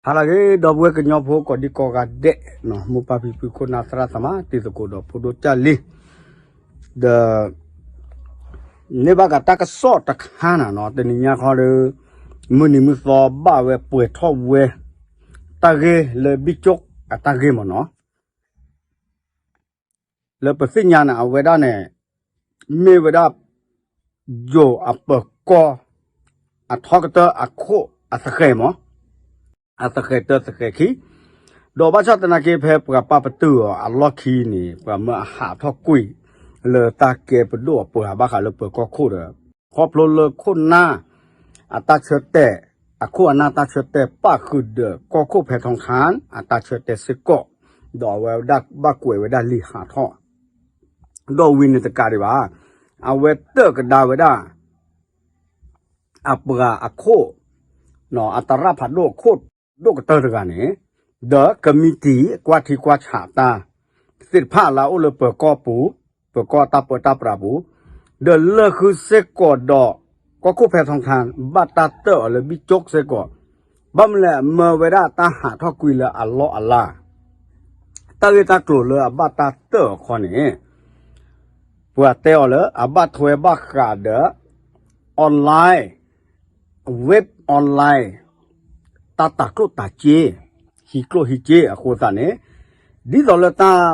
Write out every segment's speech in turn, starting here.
ဟါလၢအဂ့ၤ ဒီပုၢ်ဝဲၢ်ကညီဖိကိးဒံကိးဂၤဒဲး, မိၢ်ပၢ်ဖံဖုခိၣ်နၢ်သရၣ်သမါ တံၤသကိးဒီးဖိဒိၣ်ကၢ်လံၤ, ဒီး န့ၢ်ဘၣ်က့ၤတၢ်ကစီၣ်တခါန့ၣ်နီၤ, တနံၤညါခီဒီး မုၢ်နံၤမုၢ်သီဘၣ်ဝဲပှဲၤထီၣ်ဝဲ တၢ်ဂ့ၢ်လၢဘံၣ်ကၠိၣ်အတၢ်ဂ့ၢ်မ့ၢ်နီၤ လၢပသ့ၣ်ညါန့ၣ် အဝဲဒၣ်န့ၣ် မ့ၢ်ဝဲဒၣ် ယိၤအပၢၤကီၢ် အထီကတၢၢ်အခိၣ်အသဃဲၤမး, အသဃဲၤတၢၢ်သဃဲၤခံ, ဒီးဘၣ်ဆၣ်သနာ်က့ ဖဲပှၤပာ်ပတုာ်အီၤအလီၢ်ခံန့ၣ် ပှၤမၢအဟးထီၣ်ကွံာ် လၢတၢ်ကဲပဒိၣ်အပှၤဘၣ်ဃးလၢပၢၤကီၢ်ခိၣ်ဒီး ခီဖျိလၢခိၣ်နၢ် အတၢ်ဆၢတဲာ်, အခိၣ်အနၢ်တၢ်ဆၢတဲာ်ပၣ်ဃုာ်ဒီးကီၢ်ခိၣ်ဖဲထီထါ အတၢ်ဆၢတဲာ်စ့ၢ်ကီး, ဒီးအဝဲဒၣ်ဘၣ်ကွဲးဝဲဒၣ်လံာ်ဟးထီၣ်, ဒီးဝံၤန့ၣ်တကးဒံးဘၣ်, အဝဲတၢၣ်ကဒါဝဲဒၣ် အပှၤအခိၣ်, အသရၣ်ဖးဒိၣ်အခိၣ်ဒိၣ်ကတၢၢ်တဂၤန့ၣ်, ဒီးကမံးတံာ်ကွၢ်ထံကွၢ်ဆးတၢ် သ့ၣ်တဖၣ်လၢအအိၣ်လၢပၢၤကီၢ်ပူၤ, ပၢၤကီၢ်တၢ်ပၢတၢ်ပြးပူၤ, ဒီးလၢဃုစ့ၢ်ကီးဒီး ကီၢ်ခိၣ်ဖဲထီထါ ဘၣ်တၢ်တၢၣ်အီၤလၢဘံၣ်ကၠိၣ်စ့ၢ်ကီး, ဘၣ်မနုၤလဲၣ် မၢဝဲဒၣ်တၢ်ဟးထီၣ်ကွံာ်လၢအလီၢ်အလၤ တၢ်ဂ့ၢ်တၢ်ကျိၤလၢအဘၣ်တၢ်တၢၣ်အီၤခီန့ၣ်, ပှၤတဲအီၤလၢအဘၣ်ထွဲဘၣ်ဃးဒီး online, web online, တၢ်တၤကျိၣ်တၤစ့, ဟံးကျိၣ်ဟံးစ့အဃိသတးန့ၣ်, ဒ်သိးလၢတၢ်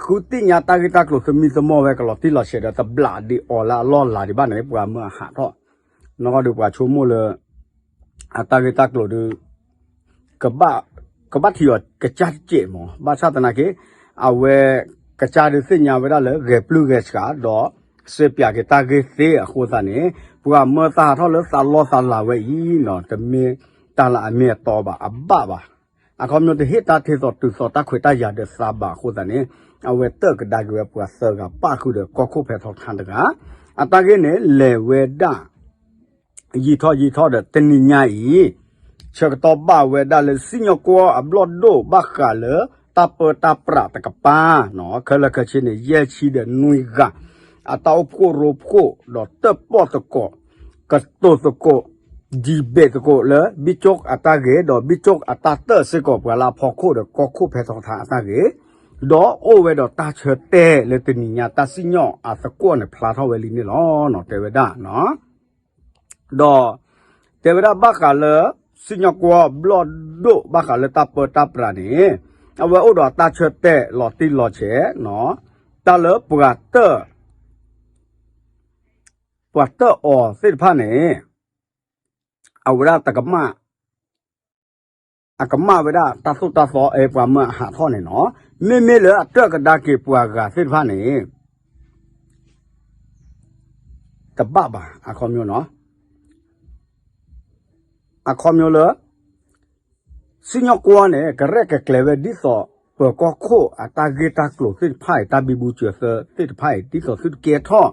ဃုသ့ၣ်ညါတၢ်ဂ့ၢ်တၢ်ကျိၤသမံသမိးဝဲကလီၤတံၢ်လီၤဆဲးဒီးတဘျးဒံးအီၤလၢအလီၢ်လၤဒံးဘၣ်န့ၣ် ပှၤမၢအဟးထီၣ်, နီၢ်ကီၢ်ဒုးပှၤဆိကမိၣ်လၢ အတၢ်ဂ့ၢ်တၢ်ကျိၤဒုး ကဘၣ်ထံၣ်အီၤကစၢ်တစဲးမး, ဘၣ်ဆၣ်သနာ်က့ အဝဲကစၢ်ဒုးသ့ၣ်ညါဝဲဒၣ်လၢဂဲၤပျုၢ်ဂဲၤဆှးဒီး စ့ပၠးက့ၤတၢ်ဂ့ၢ်သ့အဃိသတးန့ၣ်, ပှၤမၢတၢ်ဟးထီၣ်လၢသးလီသးလၤဝဲအံၤနီၤ, တမ့ၢ်တၢ်လၢအမ့ၢ်အတီဘၣ် အဘၣ်ဘၣ်. အခီပညီတဟ့ၣ်တၢ်ထဲသိးတုၤသိးတၢ်ခွဲးတၢ်ယာ်ဒီးသးဘၣ်အဃိသတးန့ၣ်, အဝဲတၢၣ်ကဒါက့ၤဝဲပှၤသၢဂၤပၣ်ဃုာ်ဒီးကီၢ်ခိၣ်ဖဲထီထါတဂၤ, အတၢ်ဂ့ၢ်န့ၣ် လဲၤဝဲဒၣ် ယံာ်ထီၣ်ယံာ်ထီၣ်ဒီးတနံၤညါအံၤ, ဆၢကတီၢ်ဘၣ်ဝဲဒၣ်လၢစံၣ်ညီၣ်ကွီၢ်အဘျီၣ်ဒိၣ်ဘၣ်ဃးလၢ တၢ်ပၢတၢ်ပြးတကပၤ, ခဲလၢာ်ခဲဆ့န့ၣ် ယဲၢ်ဆံဒီးနွံဂၤ, အတၢ်အိၣ်ဖှိၣ်ရိဖှိၣ်ဒီးတၢၣ်ပီၣ်သကိး, ကတိၤသကိး, debate သကိးလၢ ဘံၣ်ကၠိၣ်အတၢ်ဂ့ၢ် ဒီးဘံၣ်ကၠိၣ်အတၢ်တၢၣ်စ့ၢ်ကီးပှၤလၢအဖီခိၣ်ဒီးကီၢ်ခိၣ်ဖဲထီထါအတၢ်ဂ့ၢ်, ဒီးအိၣ်ဝဲဒီးတၢ်ဆၢတဲာ်လၢတနံၤညါတၢ်စံၣ်ညီၣ်အသကိးန့ၣ်ဖျါထီၣ်ဝဲလံန့ၣ်လီၤ. တဲဝဲဒၣ် ဒီး တဲဝဲဒၣ်ဘၣ်ဃးလၢ စံၣ်ညီၣ်ကွီၢ်ဘျီၣ်ဒိၣ်ဘၣ်ဃးလၢတၢ်ပၢတၢ်ပြးန့ၣ်, အဝဲအိၣ်ဒီးတၢ်ဆၢတဲာ်လီၤတံၢ်လီၤဆဲး, တၢ်လၢပှၤတၢၣ်, ပှၤတၢၣ်အီၤသ့ၣ်တဖၣ်န့ၣ်, အဝဲဒၣ်တကမၣ် အကမၣ်ဝဲဒၣ်တၢ်သိၣ်တၢ်သီ အဲ ပှၤမၢအဟးထီၣ်န့ၣ်နီၤ, မ့မ့ၢ်လၢအတၢၣ်ကဒါက့ၤပှၤဂၤသ့ၣ်တဖၣ်န့ၣ် တဘၣ်ဘၣ် အခီပညီနီၤ, အခီပညီလၢ စံၣ်ညီၣ်ကွီၢ်န့ၣ် ကရဲၣ်ကကျဲၤဝဲဒ်သိး ပၢၤကီၢ်ခိၣ်အတၢ်ဂ့ၢ်တၢ်ကျိၤသ့ၣ်တဖၣ်အံၤ တၢ်ဘံဘူစၢၤသၢသ့ၣ်တဖၣ်အံၤ ဒ်သိးသုတကဲထီၣ်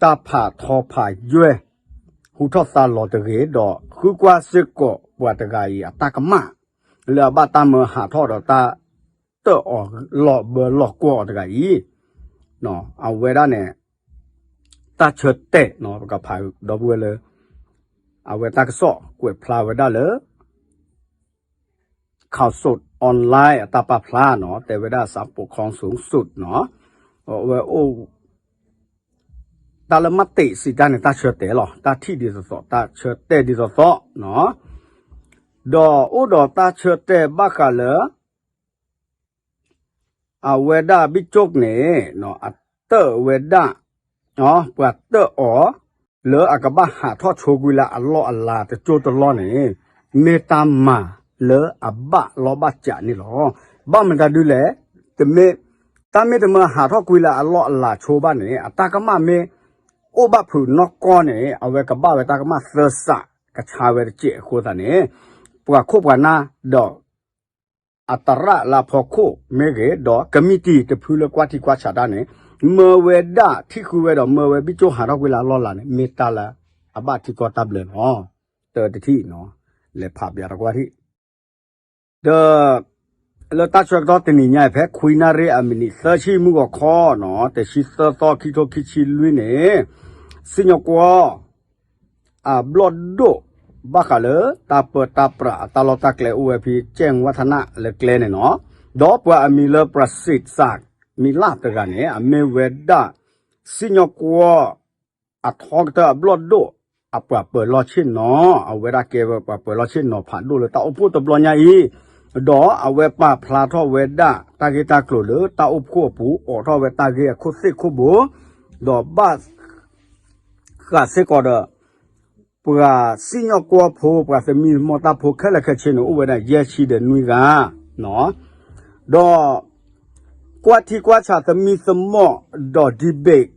တၢ်ဖးထီဖးယွဲၢ် ဟူထီၣ်သါလီၤတဂ့ၤ ဒီးဃုကွၢ်စ့ၢ်ကီးပှၤတဂၤအံၤအတၢ်ကမၣ် လၢအဘၣ်တၢ်မၢဟးထီၣ်ဒီးတၢ်တၢၣ်အီၤလီၤဘၢလီၤကွီၢ်အီၤတဂၤအံၤ, အဝဲဒၣ်န့ၣ် တၢ်ဆၢတဲာ်နီၤ ပကဖးဒီပုၢ်ဝဲၢ်လၢ အဝဲတၢ်ကစီၣ်ကွဲးဖျါဝဲဒၣ်လၢ ข่าวสดออนไลน์ အတၢ်ပာ်ဖျါနီၤ တဲဝဲဒၣ် ศาลปกครองสูงสุด နီၤ အဝဲအိၣ် တၢ်လၢမၤတ့ၢ်စံးတၢ်န့ၣ် တၢ်ဆၢတဲာ်လီၤ တၢ်ထံၣ်ဒ်သိးသိး တၢ်ဆၢတဲာ်ဒ်သိးသိးနီၤ ဒီးအိၣ်ဒီးတၢ်ဆၢတဲာ်ဘၣ်ဃးလၢ အဝဲဒၣ်ဘံၣ်ကၠိၣ်န့ၣ် အတၢၣ်ဝဲဒၣ် ပှၤတၢၣ်အီၤ လၢအကဘၣ်ဟးထီၣ်ဆိကွံာ်လၢအလီၢ်အလၤတကၠိတလီၢ်န့ၣ် မ့ၢ်တၢ်မၤလၢအဘၣ်လီၢ်ဘၣ်စးန့ၣ်လီၤ. ဘၣ်မတၤဒုလဲၣ်, တမ့ၢ် တၢ်မ့ၢ်တမၢဟးထီၣ်ကွံာ်လၢအလီၢ်အလၤဆိဘၣ်န့ၣ် အတၢ်ကမၣ်မ့ၢ်အိၣ်ဘၣ်ဖုးနီၢ်ကီၢ်န့ၣ် အဝဲကဘၣ်ဝဲတၢ်ကမၣ်သၢစးကဆါဝဲတစဲးအဃိသတးန့ၣ် ပှၤခိၣ်ပှၤနၢ်ဒီး အသရၣ်လၢအဖီခိၣ်မ့ၢ်ဂ့ၤ ဒီးကမံးတံာ်တဖုလၢကွၢ်ထံကွၢ်ဆးတၢ်န့ၣ် မၢဝဲဒၣ်ထံၣ်ဃုဝဲဒီးမၢဝဲဘံၣ်ကၠိၣ်ဟးထီၣ်ကွံာ်လၢအလီၢ်လၤန့ၣ် မ့ၢ်တၢ်လၢအဘၣ်ထံကီၢ်တၢ်ဘျၢလီၤ. တၢတထံၣ်နီၤ လဲၤဖးပျးတကွၢ်ထံၣ် ဒီး လၢတၢ်ဆၢကတီၢ်တနံၤညါအံၤ ဖဲခွံနၣ်ရံၣ်အမံးနံးသၢဆံမုၢ်ဂီၤခီနီၤ တဆံသၢသီ ခံထိခံဆံလွံၢ်န့ၣ် စံၣ်ညီၣ်ကွီၢ် အဘျီၣ်ဒိၣ် ဘၣ်ဃးလၢတၢ်ပၢတၢ်ပြးအတၢ်လီၢ်တၢ်ကျဲအိၣ်ဝဲဖဲ ကၠဲၣ်ဝါထနၣ်လၢကျဲန့ၣ်နီၤ, ဒီးပှၤအမံၤလၢ ပြစိတ်ၣ်စၣ် မံၤလၢ်တဂၤန့ၣ် အမ့ၢ်ဝဲဒၣ် စံၣ်ညီၣ်ကွီၢ် အထီကတၢၢ်အဘျီၣ်ဒိၣ် အပှၤပၢၤလီၢ်ဆ့ၣ်နီၤ, အဝဲဒၣ်ကဲဝဲပှၤပၢၤလီၢ်ဆ့ၣ်နီၤဖးဒိၣ်လၢတၢ်အိၣ်ဖှိၣ်တဘျီညါအံၤ, ဒီးအဝဲပာ်ဖျါထီၣ်ဝဲဒၣ်တၢ်ဂ့ၢ်တၢ်ကျိၤလၢတၢ်အိၣ်ဖှိၣ်အပူၤ အိးထီၣ်ဝဲတၢ်ဂ့ၢ်အခိၣ်သ့ၣ်ခိၣ်ဘိ, ဒီးဘၣ် ဃးစ့ၢ်ကီးဒီး ပှၤစံၣ်ညီၣ်ကွီၢ်ဖိ ပှၤသမံသမိးတၢ်ဖိခဲလၢာ်ခဲဆ့န့ၣ် အိၣ်ဝဲဒၣ်ယဲၢ်ဆံဒီးနွံဂၤ, ဒီး ကွၢ်ထံကွၢ်ဆးသမံသမိးဒီး debate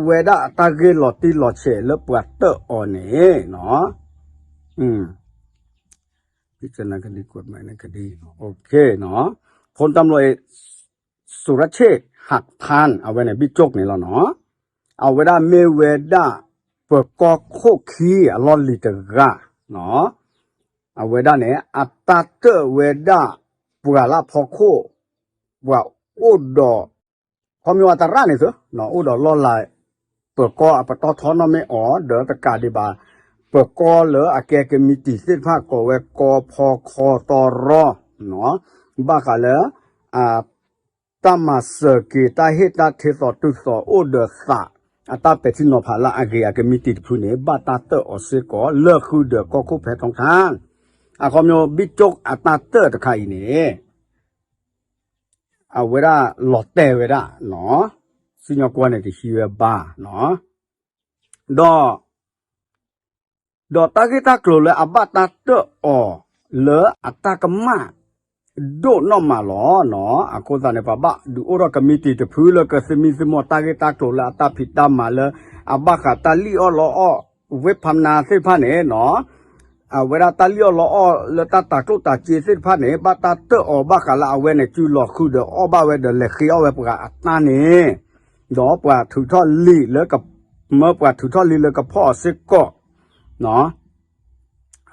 ဝဲဒၣ်အတၢ်ဂ့ၢ်လီၤတံၢ်လီၤဆဲးလၢပှၤတၢၢ်အီၤန့ၣ် ဖိတၢ်မလိၤအံၤ စူၤရဆ့ၣ် ဟးဖၢၣ် အဝဲန့ၣ် ဘံၣ်ကၠိၣ်န့ၣ်လီၤနီၤ, အဝဲဒၣ်မ့ၢ်ဝဲဒၣ် ပၢၤကီၢ်ခိၣ်ခံအလီၢ်လံၤတဂၤ, အဝဲဒၣ်န့ၣ် အတၢ်တၢၢ်ဝဲဒၣ် ပှၤလၢအဖီခိၣ် ပှၤအိၣ်ဒီး ခီဖျိအသရၣ်န့ၣ်သု, အိၣ်ဒီးလီၢ်လၤ ပၢၤကီၢ်အပတီၢ်ထီနီၣ်မ့ၢ်အီၤ ဒီးတကးဒံးဘၣ် ပၢၤကီၢ်လၢအကဲကမံးတံာ်သ့ၣ်တဖၣ် ကိးဝဲကီၢ်ဖီခီတီရီ ဘၣ်ဃးလၢ အ တၢ်မၤစၢၤက့ၤ တၢ်ဟ့ၣ်တၢ်ထံသိးတုၤသိးအိၣ်ဒီးသး အတၢ်ပဲာ်ထံနီၤဖးလၢအဂ့ၤ အကမံးတံာ်တဖုန့ၣ် ဘၣ်တၢ်တၢၢ်အီၤစ့ၢ်ကီး လၢဃုာ်ဒီးကီၢ်ခိၣ်ဖဲထီထါ, အခီပညီ ဘံၣ်ကၠိၣ်အတၢ်တၢၢ်တခါအံၤန့ၣ် အဝဲဒၣ်လီၤတဲာ်ဝဲဒၣ် စံၣ်ညီၣ်ကွီၢ်န့ၣ်တဟံးဝဲဘၣ်, ဒီး ဒီးတၢ်ဂ့ၢ်တၢ်ကျိၤလၢအဘၣ်တၢ်တၢၢ်အီၤ လၢအတၢ်ကမၣ် ဒိၣ်နီၢ်မးလီၤ. အဃိသတးန့ၣ် ပှၤဘၣ်ဒုးအိၣ်ထီၣ်ကမံးတံာ်တဖုလၢကသမံသမိးတၢ်ဂ့ၢ်တၢ်ကျိၤလၢအတၢ်ဖံးတၢ်မၤလၢ အဘၣ်ဃးတၢ်လံၣ်အီၣ်လီအီၣ် ဝ့ၢ်ဖးနါသ့ၣ်တဖၣ်န့ၣ် အဝဲဒၣ်တၢ်လံၣ်အီၣ်လီအီၣ်လၢတၢ်တၤကျိၣ်တၤစ့သ့ၣ်တဖၣ်န့ၣ် ဘၣ်တၢ်တၢၢ်အီၤဘၣ်ဃးလၢအဝဲန့ၣ် စုလီၤဃုာ်ဒီးအီၣ်ဘၣ်ဝဲဒီးလဲၤဃ့အီၣ်ဝဲပှၤအတၢ်န့ၣ် ဒီးပှၤထုးထီၣ်လံာ်လၢက မၢပှၤထုးထီၣ်လံာ်လၢကဖီၣ်အီၤစ့ၢ်ကီး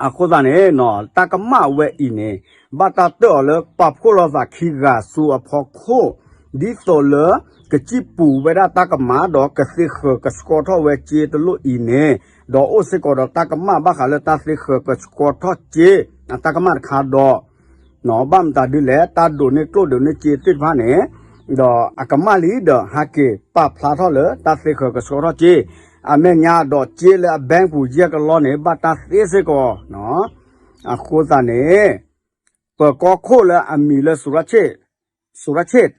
အဃိသတးန့ၣ် တၢ်ကမၣ်ဝဲအံၤန့ၣ် ဘၣ်တၢ်တၢၢ်အီၤလၢပာ်ဖှိၣ်လိာ်သးခံဂၤဆူအဖီခိၣ် ဒ်သိးလၢ ကစံၣ်ပူၤဝဲဒၣ်တၢ်ကမၣ်ဒီးကသ့ဃၢၤကဆှီထီၣ်ဝဲစ့တလိၣ်အံၤန့ၣ် ဒီးအိၣ်စ့ၢ်ကီးဒီးတၢ်ကမၣ်ဘၣ်ဃးလၢတၢ်သ့ဃၢၤကဆှီထီၣ်စ့ အတၢ်ကမၣ်တခါဒီး ဘၣ်မတၤဒ်လဲၣ် တၢ်ဒိးန့ၢ်ကျိၣ်ဒိးန့ၢ်စ့သ့ၣ်တဖၣ်န့ၣ် ဒီးအကမၣ်လံဒီး ဟးက့ၤပာ်ဖျါထီၣ်လၢတၢ်သ့ဃၢၤကဆှီထီၣ်စ့ အမဲာ်ညါဒီးစ့လၢအ bank ပူၤယဲၢ်ကလီန့ၣ် ဘၣ်တၢ်သ့စ့ၢ်ကီး အဃိသတးန့ၣ် ပၢၤကီၢ်ခိၣ်လၢအမံၤလၢ စူၤရဆ့ၣ် ဟး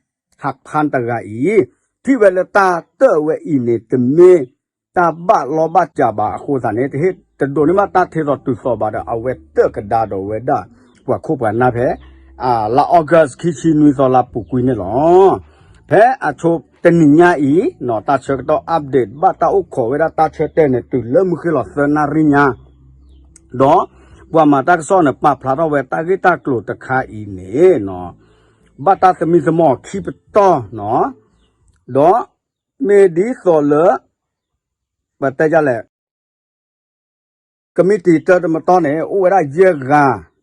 ဖၢၣ်တဂၤအံၤ ထံၣ်ဝဲလၢတၢ်တၢၢ်ဝဲအံၤန့ၣ် တမ့ၢ်တၢ်ဘၣ်လီဘၣ်စးဘၣ်အဃိသတးန့ၣ် တဟ့ၣ်တဒိးန့ၢ်ဘၣ်တၢ်ထံသိးတုၤသိးဘၣ်ဒီး အဝဲတၢၢ်ကဒါဒီးဝဲဒၣ် ပှၤခိၣ်ပှၤနၢ်ဖဲ လါ August ခံဆံနွံသီလါပူၤကွံာ်န့ၣ်လီၤ. ဖဲအဆိတနံၤညါအံၤ တၢ်ဆၢကတီၢ် update ဘၣ်တၢ်အိၣ်ခိးဝဲဒၣ်တၢ်ဆၢတဲာ်န့ၣ် တုၤလၢမုၢ်ဃ့ၢ်လီၤသၢနၣ်ရံၣ်ညါ ဒီးပှၤမၤတၢ်ကစီၣ်န့ၣ် ပာ်ဖျါထီၣ်ဝဲတၢ်ဂ့ၢ်တၢ်ကျိၤတခါအံၤန့ၣ် ဘၣ်တၢ်သမံသမိးခံပတီၢ် ဒီးမ့ၢ်ဒ်သိးလၢ ပတဲဒ်လဲၣ် ကမံးတံာ်တၢတမတီၢ်န့ၣ် အိၣ်ဝဲဒၣ်ယဲၢ်ဂ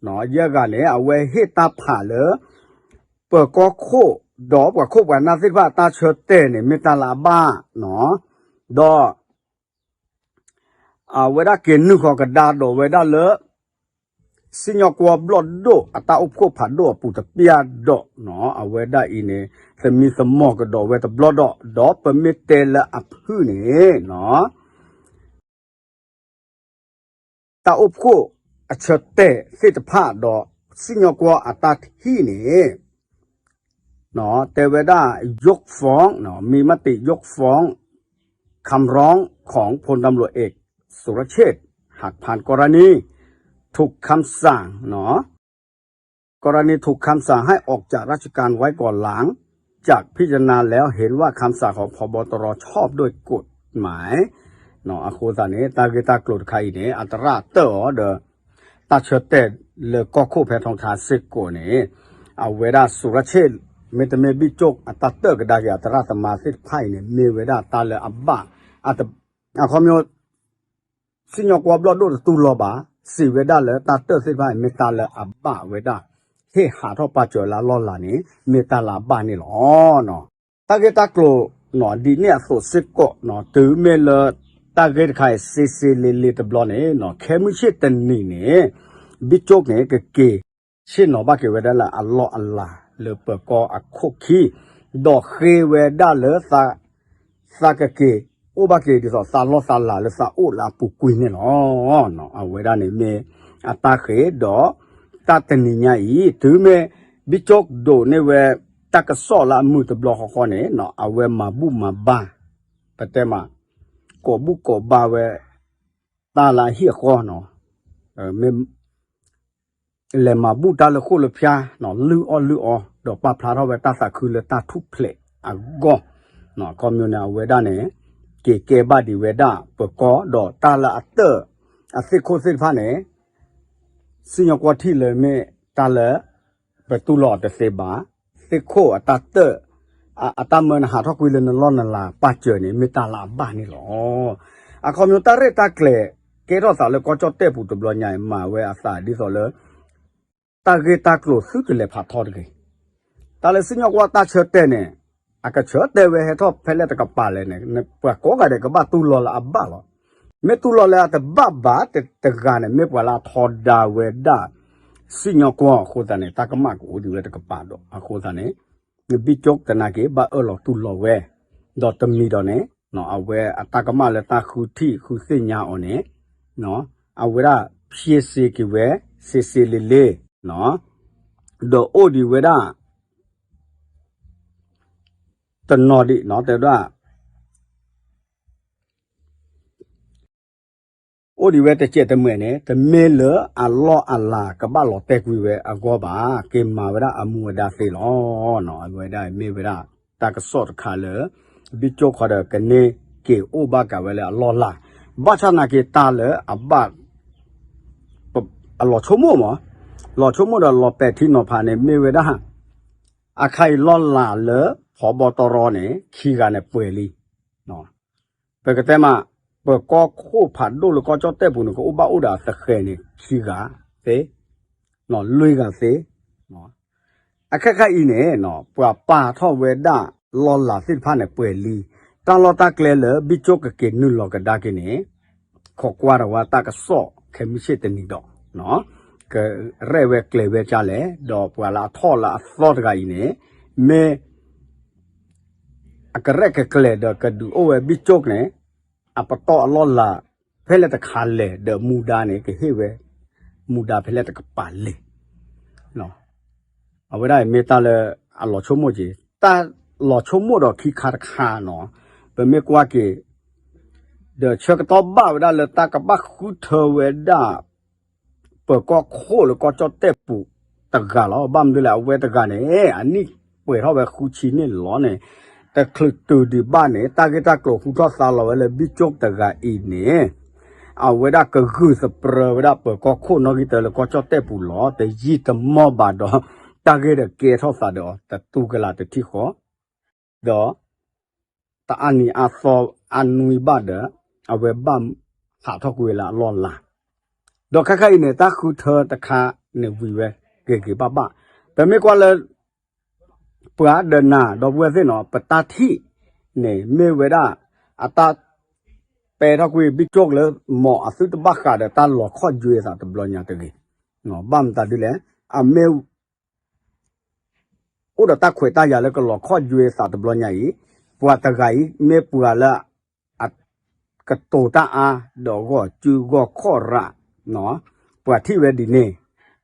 ၤ, ယဲၢ်ဂၤန့ၣ် အဝဲဟ့ၣ်တၢ်ဖးလၢ ပၢၤကီၢ်ခိၣ် ဒီးပှၤခိၣ်ပှၤနၢ်သ့ၣ်တဖၣ်တၢ်ဆၢတဲာ်န့ၣ် မ့ၢ်တၢ်လၢအဘၣ် ဒီး အဝဲဒၣ်က့ၤနုာ်ဃီၤကဒါဒီးဝဲဒၣ်လၢ စံၣ်ညီၣ်ကွီၢ်ဘျီၣ်ဒိၣ်အတၢ်အိၣ်ဖှိၣ်ဖးဒိၣ်အပူၤတပျၢ်ဒီး အဝဲဒၣ်အံၤန့ၣ် သမံသမိးကဒီးဝဲတဘျီဒီး ဒီးပမ့ၢ်တဲလၢအဖုၣ်န့ၣ် တၢ်အိၣ်ဖှိၣ်အဆၢတဲာ်သ့ၣ်တဖၣ်ဒီး စံၣ်ညီၣ်ကွီၢ်အတၢ်ထံၣ်န့ၣ် တဲဝဲဒၣ် ยกฟ้อง มีมติยกฟ้อง คำร้องของพลตำรวจเอกสุรเชษฐ์ หักพานต์ กรณีถูกคำสั่ง กรณีถูกคำสั่งให้ออกจากราชการไว้ก่อน หลังจากพิจารณาแล้วเห็นว่าคำสั่งของ พบตร ชอบด้วยกฎหมาย အဃိသတးန့ၣ် တၢ်ဂ့ၢ်တၢ်ကျိၤတခါအံၤန့ၣ် အတရၣ်တၢၢ်အီၤဒီး တၢ်ဆၢတဲာ်လၢကီၢ်ခိၣ်ဖဲထီထါစ့ၢ်ကီးန့ၣ် အဝဲဒၣ် สุรเชษฐ์ မ့တမ့ၢ် บิ๊กโจ๊ก အတၢ်တၢၢ်ကဒါက့ၤအတရၣ်သမါသ့ၣ်တဖၣ်အံၤန့ၣ် မ့ၢ်ဝဲဒၣ်တၢ်လၢအဘၣ် အခီပညီ စံၣ်ညီၣ်ကွီၢ်ဘျီၣ်ဒိၣ်တတူၢ်လိာ်ဘၣ် စံးဝဲဒၣ်လၢတၢ်တၢၢ်သ့ၣ်တဖၣ်အံၤ မ့ၢ်တၢ်လၢအဘၣ်ဝဲဒၣ် ဟ့ၣ်ဟးထီၣ်ပာ်စၢၤလၢအလီၢ်လၤန့ၣ် မ့ၢ်တၢ်လၢအဘၣ်န့ၣ်လီၤ. တၢ်ဂ့ၢ်တၢ်ကျိၤ ဒ်န့ၣ်အသိးစ့ၢ်ကီး တုၤမ့ၢ်လၢ တၢ်ဂ့ၢ်တခါအံၤ စ့စ့လ့လ့တဘျီန့ၣ် ခဲမုၢ်ဆ့ၣ်တနံၤန့ၣ် ဘံၣ်ကၠိၣ်န့ၣ် ကက့ၤဆ့ၣ်နီၤဘၣ်က့ၤဝဲဒၣ်လၢအလီၢ်အလၤ လၢပၢၤကီၢ်အခိၣ်ခံ, ဒီးဃ့ဝဲဒၣ်လၢ သးကက့ၤအိၣ်ဘၣ်က့ၤဒ်သိးသးလီၢ်သးလၤလၢသးအိၣ်လၢအပူၤကွံာ်န့ၣ်လီၤ. အဝဲဒၣ်န့ၣ်မ့ၢ်အတၢ်ဃ့ဒီး တၢ်တနံၤညါအံၤ တုၤမ့ၢ်ဘံၣ်ကၠိၣ်ဒိးန့ၢ်ဝဲ တၢ်ကစီၣ်လၢအမုာ်တဘျီဃီဃီန့ၣ် အဝဲမၤဘူၣ်မၤဘါ ပတဲမး ကိးဘူၣ်ကိးဘါဝဲ တၢ်လၢအဟံၣ်အဃီန့ၣ် မ့ၢ် လဲၤမၤဘူၣ်တၢ်လၢဃိၣ်လၢဖၠါ လုၢ်အီၣ်လုၢ်အီ ဒီးပာ်ဖျါထီၣ်ဝဲတၢ်သးခုလၢတၢ်ထူၣ်ဖျဲးအဂီၢ်, ခီပညီန့ၣ် အဝဲဒၣ်န့ၣ် က့ၤကဲဘၣ်ဒံးဝဲဒၣ်ပၢၤကီၢ် ဒီးတၢ်လၢအတၢၣ်အသ့ၣ်ခိၣ်သ့ၣ်တဖၣ်န့ၣ် စံၣ်ညီၣ်ကွီၢ်ထံၣ်လၢမ့ၢ်တၢ်လၢ ပတူၢ်လိာ်အီၤတသ့ဘၣ်, သ့ၣ်ခိၣ်အတၢ်တၢၣ် အတၢ်မၢနဟးထီၣ်ကွံာ်လၢနလီၢ်နလၤပာ်စၢၤန့ၣ် မ့ၢ်တၢ်လၢအဘၣ်န့ၣ်လီၤ. အခီပညီတၢ်ရဲၣ်တၢ်ကျဲၤ ကဲထီၣ်သးလၢကီၢ်ကၠီၣ်တဲၣ်ပူၤတဘျီညါအံၤ မၤဝဲအသးဒ်သိးလၢ တၢ်ဂ့ၢ်တၢ်ကျိၤသုတလဲၤဖးထီတဂ့ၤ. တၢ်လၢစံၣ်ညီၣ်ကွီၢ်တၢ်ဆၢတဲာ်န့ၣ် အကဆၢတဲာ်ဝဲဟဲထီၣ်ဖဲလဲၣ်တကပၤလဲၣ်န့ၣ် ပှၤကိးဂၤဒဲးကဘၣ်တူၢ်လိာ်လၢအဘၣ်လီၤ. မ့ၢ်တူၢ်လိာ်လၢအတဘၣ်ဘၣ်တဂၤန့ၣ် မ့ၢ်ပှၤလၢအထီဒါဝဲဒၣ် စံၣ်ညီၣ်ကွီၢ်အဃိသတးန့ၣ် တၢ်ကမၣ်ကအိၣ်ဒံးဝဲတကပၤဒီး အဃိသတးန့ၣ် ဘံၣ်ကၠိၣ်သနာ်က့ ဘၣ်အၢၣ်လီၤတူၢ်လိာ်ဝဲ, ဒီးတမံၤဒီးန့ၣ် အဝဲအတၢ်ကမၣ်လၢတၢ်ဃုထံၣ်ဃုသ့ၣ်ညါအီၤန့ၣ် အဝဲဒၣ်ဖျ့စ့က့ၤဝဲ စ့စ့လ့လ့ ဒီးအိၣ်ဒံးဝဲဒၣ် တနီၤဒံး တဲဝဲဒၣ် အိၣ်ဒံးဝဲတစဲးတမှဲာ်န့ၣ် တမ့ၢ်လၢအလီၢ်အလၤကဘၣ်လီၤတဲာ်ကွံာ်ဝဲအဂီၢ်ဘၣ်, က့ၤမၤဝဲဒၣ်အမူအဒါသ့လီၤ. အဝဲဒၣ်မ့ၢ်ဝဲဒၣ် တၢ်ကစီၣ်တခါလၢ ဘံၣ်ကၠိၣ်ခီဒီးကန့ၢ်က့ၤအိၣ်ဘၣ်ကးဝဲလၢအလီၢ်လၤ, ဘၣ်ဆၣ်နာ်က့ၤတၢ်လၢအဘၣ် အလီၤဆိကမိၣ်မး, လီၤဆိကမိၣ်ဒီးလီၤပဲာ်ထံနီၤဖးန့ၣ် မ့ၢ်ဝဲဒၣ် အခါအံၤလီၢ်လၤလၢ ဖီဘီတရီန့ၣ် ခံဂၤန့ၣ်ပှဲၤလံ. ပကတဲမး ပၢၤကီၢ်ခိၣ်ဖးဒိၣ်လၢကီၢ်ကၠီၣ်တဲၣ်ပူၤန့ၣ် ကအိၣ်ဘၣ်အိၣ်ဒီးအသဃဲၤန့ၣ် ခံဂၤသ့, လွံၢ်ဂၤသ့ အခါခါအံၤန့ၣ် ပှၤပာ်ထီၣ်ဝဲဒၣ်လီၢ်လၤသ့ၣ်တဖၣ်န့ၣ်ပှဲၤလံ. တၢ်လီၢ်တၢ်ကျဲလၢဘံၣ်ကၠိၣ်ကက့ၤနုာ်လီၤကဒါက့ၤန့ၣ် ခိးကွၢ်ဒီးဝဲတၢ်ကစီၣ်ခဲမုၢ်ဆ့ၣ်တနံၤဒီး ကရဲၣ်ဝဲကျဲၤဝဲကၢ်လဲၣ်, ဒီးပှၤလၢအထီၣ်လၢအသီတဂၤအံၤန့ၣ် မ့ၢ် အကရဲၣ်ကကျဲၤဒီးကဒုးအိၣ်ဝဲဘံၣ်ကၠိၣ်န့ၣ် အပတီၢ်အလီၢ်လၤ ဖဲလဲၣ်တခါလဲၣ်ဒီးမူဒါန့ၣ် ကဟ့ၣ်ဝဲ မူဒါဖဲလဲၣ်တကပၤလဲၣ်. အဝဲဒၣ်အံၤမ့ၢ်တၢ်လၢအလီၤဆိကမိၣ်က့ၤ တၢ်လီၤဆိကမိၣ်ဒီးခံခါတခါနီၤ, ပမ့ၢ်ကွၢ်က့ၤ ဒီးဆၢကတီၢ်ဘၣ်ဝဲဒၣ်လၢတၢ်ကဘၣ်ဃုထၢဝဲဒၣ် ပၢၤကီၢ်ခိၣ်လၢကီၢ်ကၠီၣ်တဲၣ်ပူၤတဂၤလီၤ. ဘၣ်မနုၤလဲၣ် အဝဲတဂၤန့ၣ် အနံၣ်ပှဲၤထီၣ်ဝဲဃုဆံန့ၣ်လီၤန့ၣ် တချုးတုၤဒံးဘၣ်န့ၣ် တၢ်ဂ့ၢ်တၢ်ကျိၤဟူထီၣ်သါလီၤဝဲလၢဘံၣ်ကၠိၣ်တဂၤအံၤန့ၣ် အဝဲဒၣ်ကဂုာ်သပြၢဝဲဒၣ်ပၢၤကီၢ်ခိၣ်နီၣ်ဂံၢ်တၢလၢကီၢ်ကၠီၣ်တဲၣ်ပူၤလီၤ. တယံာ်တမီၢ်ဘၣ်ဒီး တၢ်ဂ့ၢ်ဒီးကဲထီၣ်သးဒီးအီၤ တတူၢ်ကလာ်တထံၣ်ဃီ ဒီး တအါနံၤအါသီအါနွံဘၣ်ဒီး အဝဲဘၣ်ဟးထီၣ်ကွံာ်ဝဲလၢအလီၢ်လၤ, ဒီးခဲခါအံၤန့ၣ် တၢ်ဃုထၢတခါန့ၣ်ဝံၤဝဲ ဂ့ၤဂ့ၤဘၣ်ဘၣ်. ပမ့ၢ်ကွၢ်လၢ ပှၤဒီးနၤ ဒီပုၢ်ဝဲၢ်သ့ၣ်နီၤ ပတၢ်ထံၣ်န့ၣ် မ့ၢ်ဝဲဒၣ် အတၢ်ပဲထီၣ်ကွံာ်ဘံၣ်ကၠိၣ်လၢ မ်အသုတဘၣ်ဃးဒီးတၢ်လီၤခီၣ်ယွဲအသးတဘျီညါတဂ့ၤ. ဘၣ်မတၤဒ်လဲၣ် အမ့ၢ် အိၣ်ဒီးတၢ်ခွဲးတၢ်ယာ်လၢကလီၤခီၣ်ယွဲသးတဘျီညါအံၤ, ပှၤတဂၤအံၤ မ့ၢ်ပှၤလၢ အ ကတိၤတၢ်အါ ဒီးဂီၢ်စုဂီၢ်ခီၣ်ရး, ပှၤထံၣ်ဝဲဒ်န့ၣ်,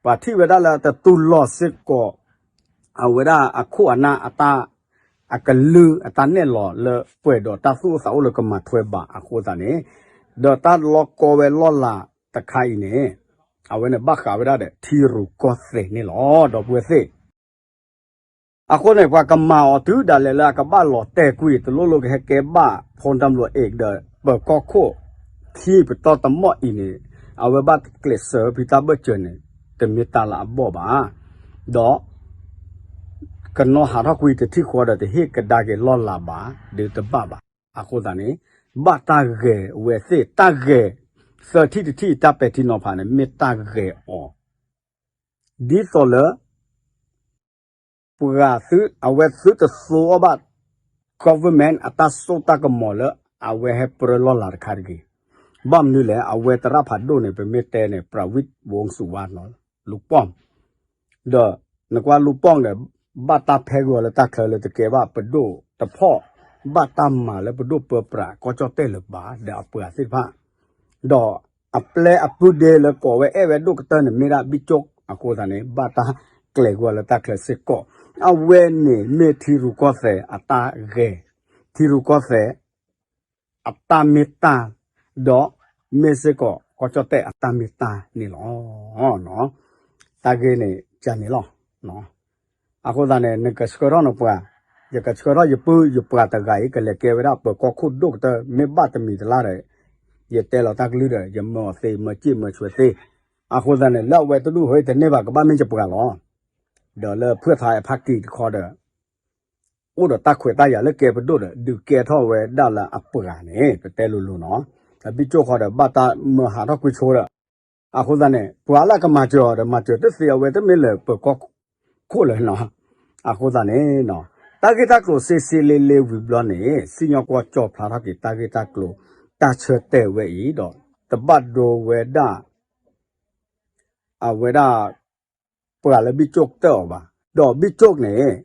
ပှၤထံၣ်ဝဲဒၣ်လၢတတူၢ်လိာ်စ့ၢ်ကီး အဝဲဒၣ်အခိၣ်အနၢ်အတၢ် အကလုၢ်အတၢ်နဲၣ်လီၤလၢပှဲၤဒီးတၢ်သူၣ်အိၣ်သးအိၣ်လၢကမၤထွဲဘၣ်အဃိသတးန့ၣ်, ဒီးတၢ်လီၤကီဝဲလီၢ်လၤတခါအံၤန့ၣ် အဝဲန့ၣ်ဘၣ်ဃးဝဲဒၣ်ဒီးထံရူၢ်ကီၢ်သဲးန့ၣ်လီၤ ဒီပုၢ်ဝဲၢ်သ့ၣ် အဃိန့ၣ် ပှၤကမၤအီၤတုၤဒၣ်လဲာ်လၢအကဘၣ်လီၤတဲာ်ကွံာ် တလိၣ်လိၣ်ကဟဲကဲဘၣ် ဖီတၢ်ဘျီအ့ၣ်ဒီး ပၢၤကီၢ်ခိၣ် ခံပတီၢ်တမီၣ်အံၤန့ၣ် အဝဲဘၣ်ကျဲးစၢးဖံတၢ်ဘၢၣ်စၢၤန့ၣ် တမ့ၢ်တၢ်လၢအဘီၣ်ဘၣ်. ဒီး ကနီၢ်ဟးထီၣ်ကွံာ်တထံၣ်ဃီဒီး တဟ့ၣ်ကဒါက့ၤလီၢ်လၤဘၣ် ဒုးတဘၣ်ဘၣ်. အဃိသတးန့ၣ် ဘၣ်တၢ်ဂဲၤဝဲသ့ၣ် တၢ်ဂဲၤ သၢထံၣ်တထံၣ် တၢ်ပဲာ်ထံနီၤဖးန့ၣ် မ့ၢ်တၢ်ဂဲၤအီၤ ဒ်သိးလၢ ပှၤသု အဝဲသုတသိအီၤဘၣ် government အတၢ်စိတၢ်ကမီၤလၢ အဝဲဟဲပြၢလီၢ်လၤတခါတဂ့ၤ. ဘၣ်မနုၤလဲၣ် အဝဲသရၣ်ဖးဒိၣ်န့ၣ် ပမ့ၢ်တဲန့ၣ် ပြၤဝံၣ်ဝူစူၤဝါနီၤ လူၤပိၢ် ဒီးနကွၢ်လူၤပိၢ်ဒီး ဘၣ်တၢ်ဖဲဂီၤလၢတၢ်ချၢလၢတကဲဘၣ်ပဒိၣ်တဖီၣ် ဘၣ်တၢ်မၤလၢပဒိၣ်ပၢပြးကီၢ်ကၠီၣ်တဲၣ်လၢၤဘၣ် ဒီးအပှၤသ့ၣ်တဖၣ် ဒီးအပျဲၢ်အပုၢ်ဒ့လၢကိးဝဲအဲၣ်ဝဲဒိၣ်ကတၢၢ်န့ၣ် မ့ၢ်ဒၣ်ဘံၣ်ကၠိၣ်အဃိသတးန့ၣ် ဘၣ်တၢ်ကျဲၤဂီၤလၢတၢ်ချၢစ့ၢ်ကီး. အဝဲန့ၣ်မ့ၢ်ထံရူၢ်ကီၢ်သဲးအတၢ်ဂဲၤ, ထံရူၢ်ကီၢ်သဲး အတၢ်မ့ၢ်တၢ်, ဒီးမ့ၢ်စ့ၢ်ကီးကီၢ်ကၠီၣ်တဲၣ်အတၢ်မ့ၢ်တၢ်န့ၣ်လီၤ. တၢ်ဂ့ၢ်န့ၣ်ကန့ၣ်လီၤ. အဃိသတးန့ၣ် နကဆှၢထီၣ်နပှၤ, ယကဆှၢထီၣ်ယပုၢ်ယပှၤတဂၤအံၤ ကလဲၤကဲဝဲဒၣ်ပၢၤကီၢ်ခိၣ်ဒိၣ်ကတၢၢ် မ့ၢ်ဘၣ်တမံၤတလါဒီး ယတဲလီၤတၢ်ကလုၢ်ဒီး ယမၢအီၤသ့ မၢစ့ၣ်မၢဆွဲသ့. အဃိသတးန့ၣ် လၢအဝဲတဒူၣ်ဟဲတန့ၢ်ဘၣ် ကဘၣ်မ့ၢ်ယပှၤလီၤ. ဒီးလၢဖုၣ်ထါအဖါကံၤတခီဒီး အိၣ်ဒီးတၢ်ခွဲးတၢ်ယာ်လၢကဲပဒိၣ်ဒီး ဒုးကဲထီၣ်ဝဲဒၣ်လၢအပှၤန့ၣ် ပတဲလိၤလိၤနီၤ. ဒီးဘံၣ်ကၠိၣ်ဃီဒီး ဘၣ်တၢ်မၢဟးထီၣ်ကွံာ်ဆိဒီး အဃိသတးန့ၣ် ပှၤလၢကမၤစၢၤအီၤဒီး မၤစၢၤတသ့ အဝဲတမ့ၢ်လၢပၢၤကီၢ်ခိၣ်လၢၤနီၤ. အဃိသတးန့ၣ် တၢ်ဂ့ၢ်တၢ်ကျိၤစ့စ့လ့လ့ဝံၤဘျီန့ၣ် စံၣ်ညီၣ်ကွီၢ်ကၠီၣ်ဖျါထီၣ်က့ၤတၢ်ဂ့ၢ်တၢ်ကျိၤ တၢ်ဆၢတဲာ်ဝဲအံၤဒီး တဘၣ်ဒိဝဲဒၣ် အဝဲဒၣ် ပှၤလၢဘံၣ်ကၠိၣ်ကတၢၢ်အီၤဘၣ်. ဒီးဘံၣ်ကၠိၣ်န့ၣ်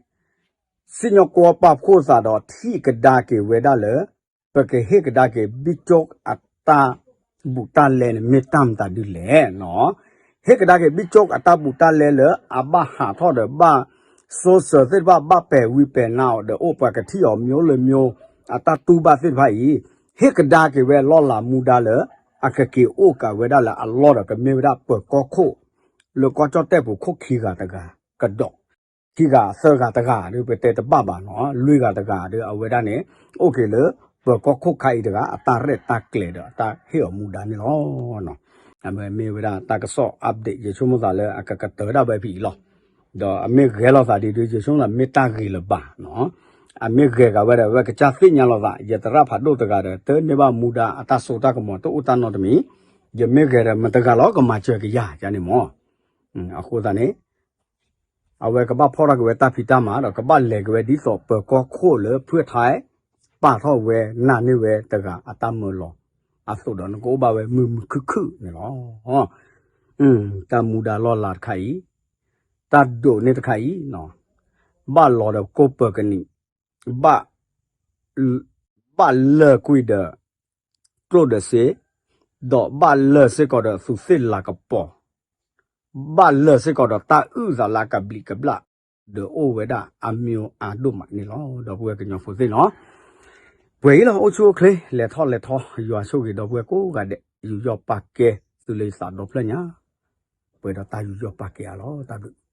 စံၣ်ညီၣ်ကွီၢ်ပာ်ဖှိၣ်သးဒီးထံၣ်ကဒါက့ၤဝဲဒၣ်လၢ ပကဟ့ၣ်ကဒါက့ၤဘံၣ်ကၠိၣ်အတၢ်ဘူးတၢ်လဲန့ၣ် မ့ၢ်တၢ်မတၤဒ်လဲၣ်နီၤ. ဟ့ၣ်ကဒါက့ၤဘံၣ်ကၠိၣ်အတၢ်ဘူးတၢ်လဲလၢ အဘၣ်ဟးထီၣ်ဒီးဘၣ် စိစၢၤသ့ၣ်တဖၣ် ဘၣ်ပဲာ်ဝံပဲာ်နါအီၤဒီး အိၣ်ပှၤကထံၣ်အီၤ မျိုးလၢမျိုး အတၢ်တူၢ်ဘၣ်သ့ၣ်တဖၣ်အံၤ ဟ့ၣ်ကဒါက့ၤဝဲလီၢ်လၤမူဒါလၢ အကက့ၤအိၣ်ကးဝဲဒၣ်လၢအလီၢ်ဒီး ကမ့ၢ်ဝဲဒၣ်ပၢၤကီၢ်ခိၣ် လၢကီၢ်ကၠီၣ်တဲၣ်ပူၤခိၣ်ခံဂၤတဂၤကဒီး ခံဂၤသၢဂၤတဂၤဒီး ပတဲတဘၣ်ဘၣ်နီၤ လွံၢ်ဂၤတဂၤဒီး အဝဲဒၣ်န့ၣ် အိၣ်က့ၤလၢ ပၢၤကီၢ်ခိၣ်ခါအံၤတဂၤ အတၢ်ရဲၣ်တၢ်ကျဲၤဒီး အတၢ်ဟ့ၣ်အီၤမူဒါန့ၣ်လီၤ. အဝဲမ့ၢ်ဝဲဒၣ်တၢ်ကစီၣ် update ယဆိကမိၣ်သးလၢအကကတၢၢ်ဒၣ်ဝဲဖဲအံၤလီၤ. ဒီးအမ့ၢ်ဂဲၤလိာ်သးဒ်ဒုး ယဆိကမိၣ်သးမ့ၢ်တၢ်ဂ့ၤလၢၤဘၣ်နီၤ. အမ့ၢ်ဂဲၤဂၤဝဲဒီး အဝဲကစၢ်သ့ၣ်ညါလိာ်သး ယသရၣ်ဖးဒိၣ်တဂၤဒီး တန့ၢ်ဘၣ်မူဒါအတၢ်စိတၢ်ကမီၤ တအိၣ်တၢ်နီတမံၤ, ယမ့ၢ်ဂဲၤဒီး မတဂၤလီၤ ကမၤစၢၤကယၤန့ၣ်မၢ်. အဃိသတးန့ၣ် အဝဲကဘၣ်ဖီၣ်ထီၣ်က့ၤဝဲတၢ်ဖံးတၢ်မၤဒီး ကဘၣ်လဲၤက့ၤဝဲဒ်သိးပၢၤကီၢ်ခိၣ်လၢဖုၣ်ထါ ပာ်ထီၣ်ဝဲနာ်န့ၢ်ဝဲတဂၤအတၢ်မၢလီၤအသိးဒီး နကအိၣ်ဘၣ်ဝဲမုာ်မုာ်ခုၣ်ခုၣ်န့ၣ်လီၤ. တၢ်မူဒါလီၢ်လၤတခါအံၤ, တၢ်ဒိးန့ၢ်တခါအံၤ, ဘၣ်လီၤဒီးကိၢ်ပၢၤကနံၣ်, ဘၣ် ဘၣ်လၢာ်ကွံာ်ဒီး ကျိၣ်ဒီးစ့, ဒီးဘၣ်လၢာ်စ့ၢ်ကီးဒီးသူးသ့ၣ်လၤကပီၤ, ဘၣ်လၢာ်စ့ၢ်ကီးဒီးတၢ်အုၣ်သးလၢအကဘျံးကဘျၣ်, ဒီးအိၣ်ဝဲဒၣ်အမံၤအဒိၣ်မးန့ၣ်လီၤ. ဒီပုၢ်ဝဲၢ်ကညီဖိသ့ၣ်နီၤ, ပှဲၤအံၤလီၤ အိၣ်ဆူၣ်အိၣ်ချ့ လဲၤထီၣ်လဲၤထီ ယွၤဆိၣ်ဂ့ၤဒီပုၢ်ဝဲၢ်ကိးဂၤဒဲး ယူးယီၣ်ပာ်ကဲသုလၢယသးဒီဖျၢၣ်ညါ, ပှဲၤဒီးတၢ်ယူးယီၣ်ပာ်ကဲအါလီၤ တၢ်ဘျုး